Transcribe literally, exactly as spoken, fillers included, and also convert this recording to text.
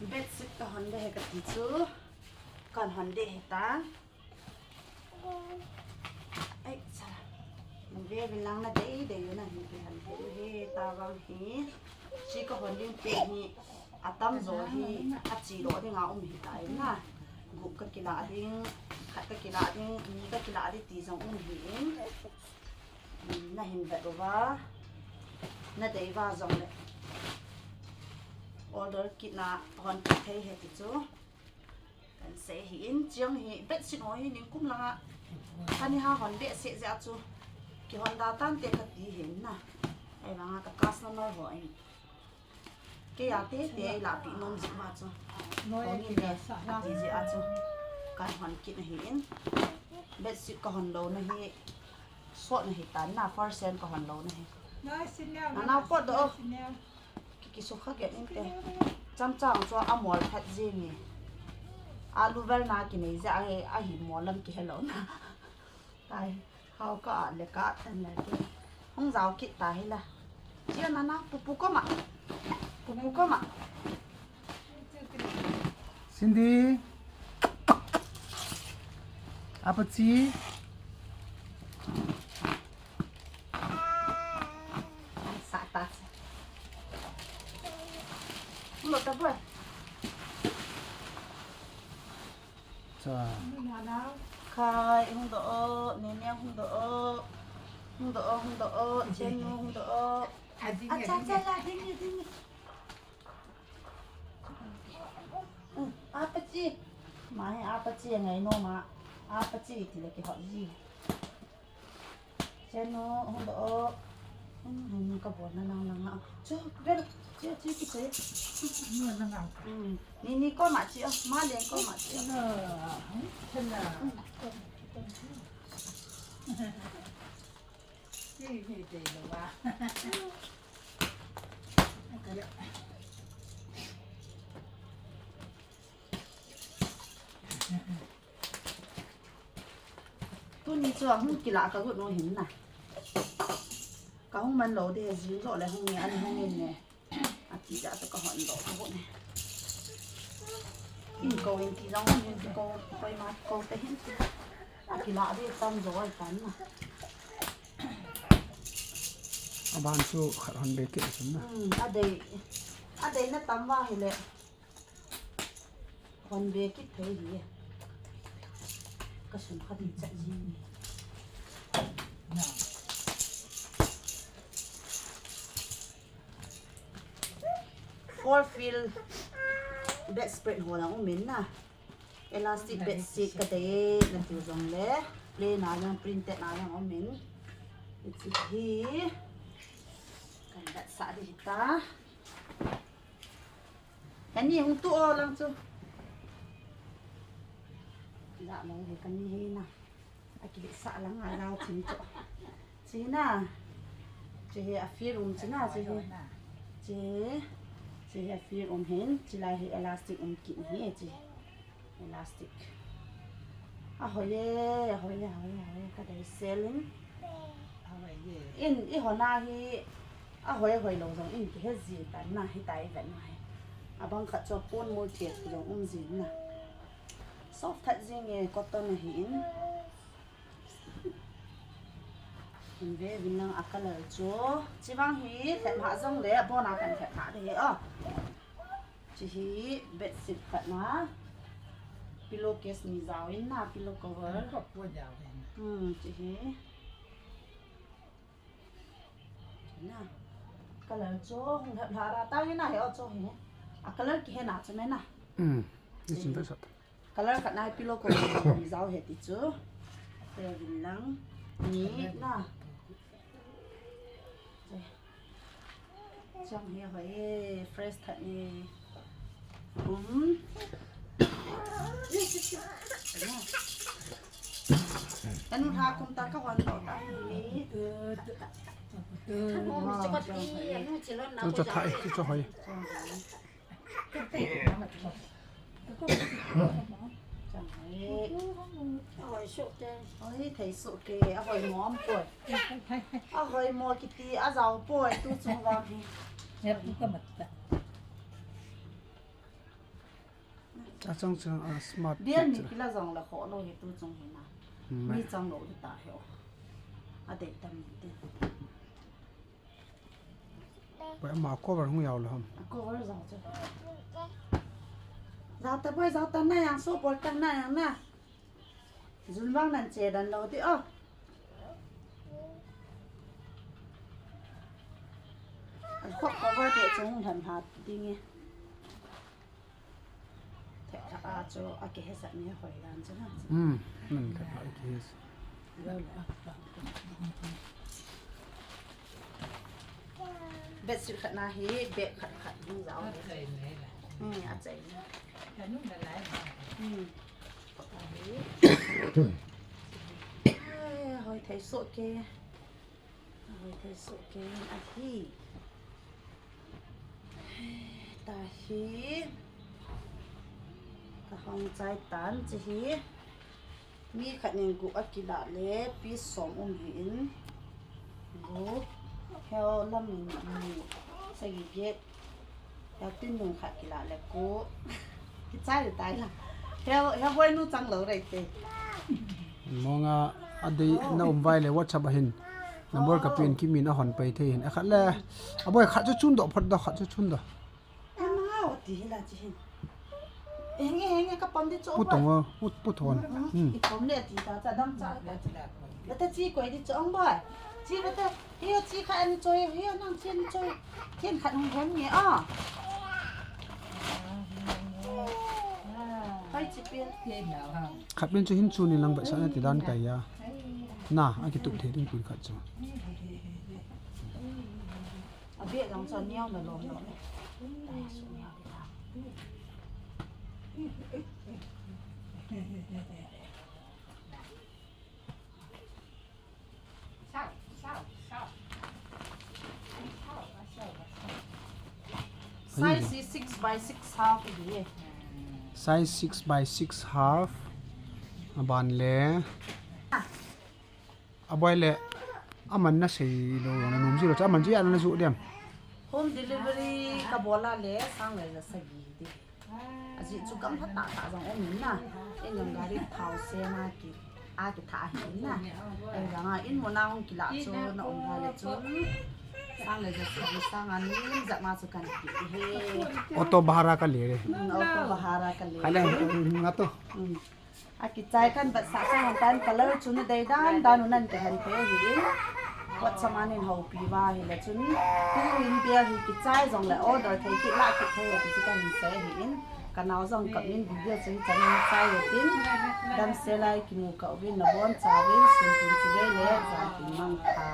Bedsheet kahon de he kati chu. Kahon de he ta. Ai, sa. Ve ve lang na dei dei na hi kihon de he ta vang hi. Chi kahon ding pe hi. Atam jo hi achi lo ding a um hi ta in na. Gup kakila ding, khat kakila ding, ni kakila ding ti jong um hi in. Na hin vet uva, na dei uva jong le order kit na hon kit thei he ti chu. Kan sei hi in chiang hi bedsheet ho hi ningkum langa. Kani ha hon behseh jeh a chu. Kihon da tante kati hin na. Ahivanga ka customer ho in. Kei a tete la pi nom jing ma chu. Noi kati jeh a chu. Kan hon kit ahi in. Bedsheet kahon lou na hi. Sot na hi tan na first hand kahon lou na hi. Nana pot do. Ki, kisukha kit inte. Chamchang chu amol that jing e. Alu vel na kinei jeh a hi, ahi mol lam kihe lou na. Tai, hao ka a le ka tan le ke. Hung jao kit ta hi la. Chia nana, pupu koma. Pupu koma. Cindy. Apa chi? Sa ta. Mo ta boy. Cha. Khai, hung do o, Nene hung do o. Hung do o, hung do o, Chen nu hung do o. Acha, cha, cha, ding, ding. Apa chi. Mai, apa chi, ngai no ma. Apa chi, ti le kihot ji. Chenu, hung do o. Hmm, ka bol na nang nang a. Chu, vel, chu, chu, ki che. Nang nang. Hmm. Ni, ni ko ma chi o, ma len ko ma chi o. Na, hmm, chena. Hmm. Chi ni te lo wa. Ka le. Tuni chu ahung kila ka got nu hin na. Ka hung man lou de jing jo le hung ni an hung in ne. Ati ja to ka hon lou ka got ne. In ko in ti jong in ti ko koi ma ko te hin. Akila de tam jo ai tan na. Aban chu khat hon be kit sun na. Hmm, adei. Adei na tam va hi le. Hon be kit thei hi. Ka sun kha ding chat jing ni. Four fill bedspread ho lang um in na. Elastic bedsheet ka dei na ti jong le. Plain a jong printed a jong um in. Hichi hi. Kan vet sah ding hi ta. Kani hung tu o lang chu. La lo hi kani hi na. Akile sah lang a lau thim chu. Chi na. Chi hi a feel um chi na chi hi. Chi. Chi hi a feel um hin. Chi lai hi elastic um kit hi chi. Elastic. Ahoi e, ahoi e, ahoi e, ahoi e, ka dei sel in. Ahoi e. In, i hon a hi, ahoi, ahoi lou jong in, kihe ji tan na, hitia i vet na hi. Abang khat chu pon mol thiat jong um jin na. Soft that jing e, cotton ahi in. In ve vin lang a color chu. Chi vang hi, lhep ha jong le, abon a kan lhep ha de hi o. Chi hi bedsheet khat na, pillowcase ni jao in na, pillow cover. Ka pu jao in. Hmm, chi hi. Na. Color chu hung hep hla ra ta nge na he o chu hi. A color kihe na chu me na. Hmm. Ni chin ta sat. Color khat na pillow cover ni jao he ti chu. Te vin lang. Ni na. Chang hi hoi e, fresh that ni. Um. Anu ha kum ta ka wan to ta ni. Tu cha thai, tu cha hoi. Chang hai. Ahoi, thei soh kei, ahoi mo am poi. Ahoi mo kiti, ajao poi, tu chung vang hi. Hep tu ka mat ta. Achang chang a smart. Bial ni kila jong la kho lo hi tu chung hi na. Mi chang lo ta hi o. A dei tam ni te. Pai ama cover hung yau lo ham. A cover jong chu. Jata pai jata na yang so por ta na yang na. Jun vang nan che dan lo ti o. A khop cover te chung han hat ding e. Thek thak a chu a kihesat ni hoi dan chu na. Hmm, nan thek thak a kihesat. Bedsheet khat na hi bag khat khat hung jao. Hmm, a chai na. Hmm. Ai, hoi thei soh ke. Hoi thei soh ke ahi. Tahi. Ka hong chai tan chi hi. Mi khat in gup a kilah le piece som um hi in. Gup. Heo lam in ni. Sagi get. Heo tin nung khat kilah le ko. Kichai le tai la. Heo, heo boi nu chang lo rei te. Monga a dei na um vai le WhatsApp a hin. Number ka pin kimin a hon pai thei hin. A khat le. A boi khat chu chun do phot do khat chu chun do. Amau ti hi la chi hin. Henge henge ka pom di chu. Pu tong o, pu, pu thon. Hmm. I pom le ti ta cha dam cha. Bata chi koi di chu ong boi. Chi bata. Hi chi kha ani choi, hi nang chi ani choi. Ken khat hung hem nge a. Hai chi pia. Khat pin chu hin chu ni lang ba sa na ti dan kai ya. Na, a kitup thei ding pin khat chu. A bia jong chu niau na lom lom. Ai, su niau ti ta. Size is six by six half hi. Size six by six half. Aban le. A boi le, aman na sei lo, na nom ji lo, cha man ji ana na ju diam. Home delivery ka bol a le, sang le ja sagi di. Aji chu gam pha ta ta jong um in na. In jong gari thao se na ki, a ki tha hi in na. Ei jong a in mo na hung kila chu na um ha le chu. Sang le ja sagi sang an lim ja ma chu kan ki he. Auto bahara ka le re. Mm, auto bahara ka le. Khala nga to. Mm. A kichai kan bat sa sa han tan color chu na dei dan dan u nan ke han thei hi in. Wat sa manin ho pi va hi le chun. Tu in bia hi kichai jong le order thei ki la ki thei ti chu kan se hi in. Ka nau jong ka min video chu hi chan in chai le tin. Dam se lai ki mu ka u vin na bon cha vin sin tin chu le le jan tin mang kha.